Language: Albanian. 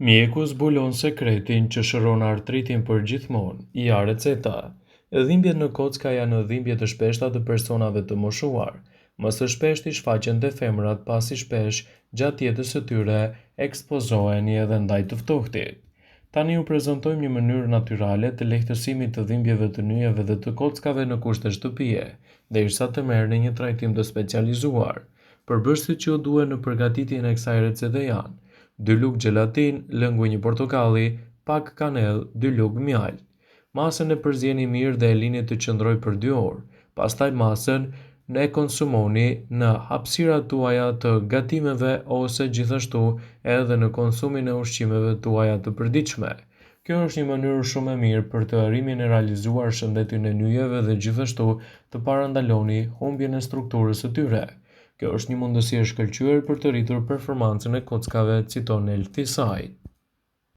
Mjeku zbulon sekretin që shëron artritin përgjithmonë, ja receta. Dhimbjet në kocka janë dhimbje të shpeshta të personave të moshuar. Më së shpeshti shfaqen te femrat pasi shpesh gjatë jetës së tyre ekspozoheni edhe ndaj të ftohtit. Tani ju prezantojmë një mënyrë natyrale të lehtësimit të dhimbjeve të nyjeve dhe të kockave në kushte shtëpie, derisa të merrni një trajtim të specializuar. Përbërësit që ju duhen në përgatitjen e kësaj recete janë: 2 lugë xhelatinë, lëngu i një portokalli, pak kanellë, 2 lugë mjaltë. Masën e përzieni mirë dhe e lini të qëndrojë për 2 orë. Pastaj masën e konsumoni në hapësirat tuaja të gatimeve ose gjithashtu edhe në konsumin e ushqimeve tuaja të përditshme. Kjo është një mënyrë shumë e mirë për të rimineralizuar shëndetin e nyjeve dhe gjithashtu të parandaloni humbjen e strukturës së tyre. Kjo është një mundësi e shkëlqyer për të rritur performancën e kockave, citon Healthy Site.